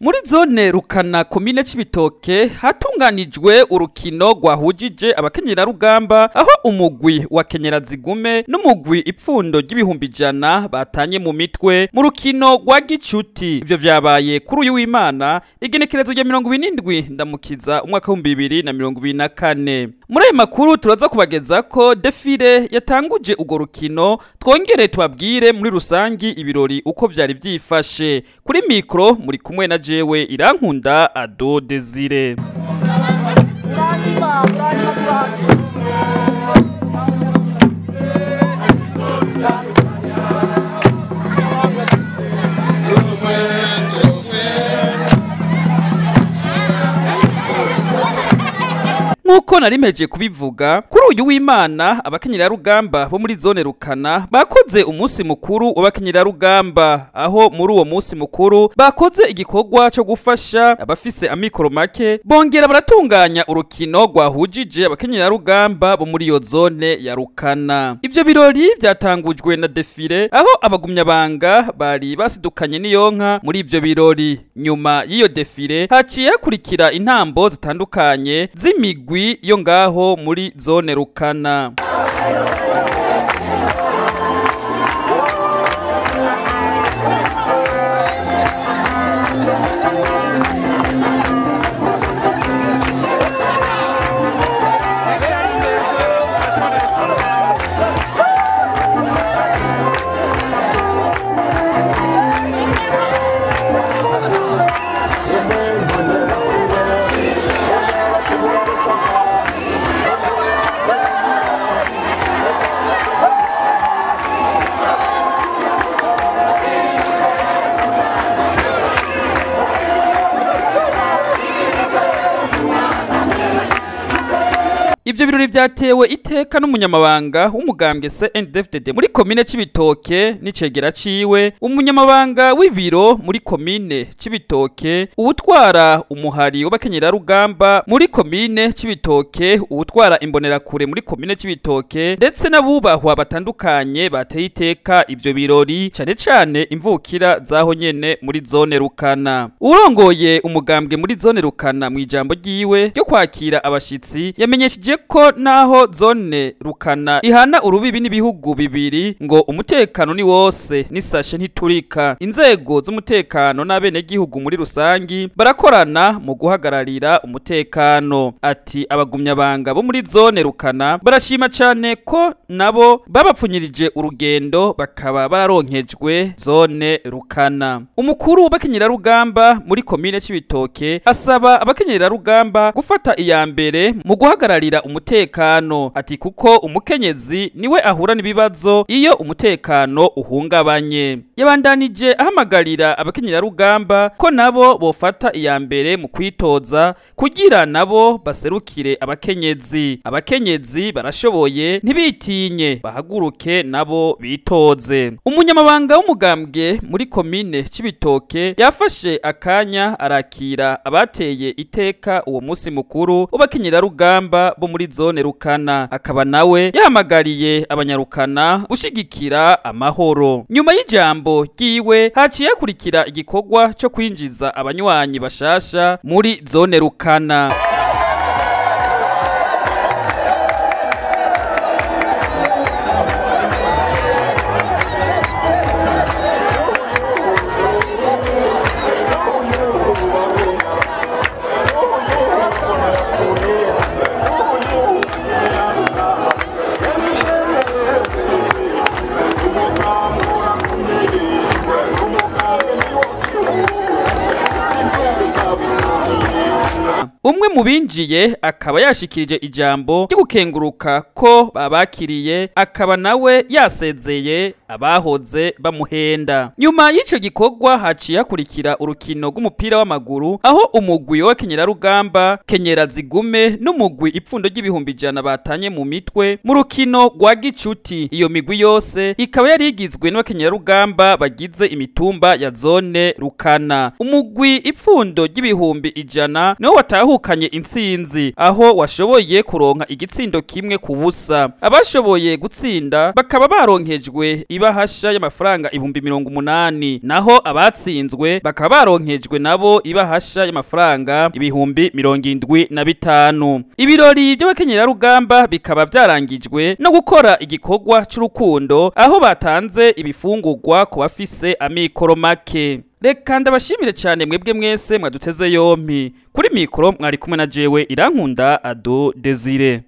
Muri zone Rukana, komine Cibitoke, hatunganijwe urukino rwahujije abakenyerarugamba, aho umugwi wa Kenyera Zigume n'umugwi Ipfundo ry'ibihumbi 100 batanye mu mitwe mu rukino rwa gicuti. Ivyo vyabaye kuri uyu w'Imana, igenekerezo rya 27 Ndamukiza, umwaka w'2024. Muri ayo makuru turaza kubageza ko défilé yatanguje urwo rukino, twongere tubabwire muri rusangi ibirori uko vyari vyifashe. Kuri micro muri kumwe na jewe Irankunda Ado Desire. Uranyuma, uranyuma, uranyuma. Nk'uko narimeje kubivuga, kuri uyu w'Imana abakenyerarugamba bo muri zone Rukana bakoze umunsi mukuru w'abakenyerarugamba, aho muri uwo munsi mukuru bakoze igikorwa cyo gufasha abafise amikoro make, bongera baratunganya urukino rwahujije abakenyerarugamba bo muri iyo zone ya Rukana. Ivyo birori byatangujwe na défilé, aho abagumyabanga bari basidukanye n'iyonka muri ivyo birori. Nyuma y'iyo défilé haciye hakurikira intambo zitandukanye z'imigwi yo ngaho muri zone Rukana. Ivyo birori vyatewe iteka n'umunyamabanga w'umugambwe CNDD-FDD muri komine Cibitoke n'icegera ciwe, umunyamabanga w'ibiro muri komine Cibitoke, uwutwara umuhari w'abakenyerarugamba muri komine Cibitoke, uwutwara imbonerakure muri komine Cibitoke, ndetse n'abubahwa batandukanye bateye iteka ivyo birori, cane cane imvukira zaho nyene muri zone Rukana. Urongoye umugambwe muri zone Rukana, mu ijambo ryiwe ryo kwakira abashitsi, yamenyesheje ko naho zone Rukana ihana urubibi n'ibihugu bibiri, ngo umutekano ni wose, n'isashe ntiturika. Inzego z'umutekano n'abenegihugu muri rusangi barakorana mu guhagararira umutekano. Ati abagumyabanga bo muri zone Rukana barashima cane ko nabo babapfunyirije urugendo, bakaba bararonkejwe zone Rukana. Umukuru w'abakenyerarugamba muri komine Cibitoke asaba abakenyerarugamba gufata iya mbere mu guhagararira umutekano, ati kuko umukenyezi niwe ahura n'ibibazo iyo umutekano uhungabanye. Yabandanije ahamagarira abakenyerarugamba ko nabo bofata iya mbere mu kwitoza kugira nabo baserukire abakenyezi. Abakenyezi barashoboye, ntibitinye, bahaguruke nabo bitoze. Umunyamabanga w'umugambwe muri komine Cibitoke yafashe akanya arakira abateye iteka uwo munsi mukuru w'abakenyerarugamba bo muri zone Rukana, akaba nawe yahamagariye abanyarukana gushigikira amahoro. Nyuma y'ijambo ryiwe haciye hakurikira igikorwa cyo kwinjiza abanywanyi bashasha muri zone Rukana. Umwe mu binjiye akaba yashikirije ijambo ryo gukenguruka ko babakiriye, akaba nawe yasezeye abahoze bamuhenda. Nyuma y'ico gikorwa haciye hakurikira urukino rw'umupira w'amaguru, aho umugwi wa Kenyerarugamba Kenyera Zigume n'umugwi Ipfundo ry'ibihumbi 100 batanye mu mitwe mu rukino rwa gicuti. Iyo migwi yose ikaba yari igizwe n'abakenyerarugamba bagize imitumba ya zone Rukana. Umugwi Ipfundo ry'ibihumbi 100 niwo watahukanye. watahukanye intsinzi, aho washoboye kuronka igitsindo 1-0. Abashoboye gutsinda bakaba baronkejwe ibahasha y'amafaranga 80,000, naho abatsinzwe bakaba baronkejwe nabo ibahasha y'amafaranga 75,000. Ibirori by'abakenyerarugamba bikaba byarangijwe no gukora igikorwa c'urukundo, aho batanze ibifungurwa ku bafise amikoro make. Reka ndabashimire cyane mwebwe mwese mwaduteze yompi. Kuri mikoro mwari kumwe na jewe Irankunda Ado Desire.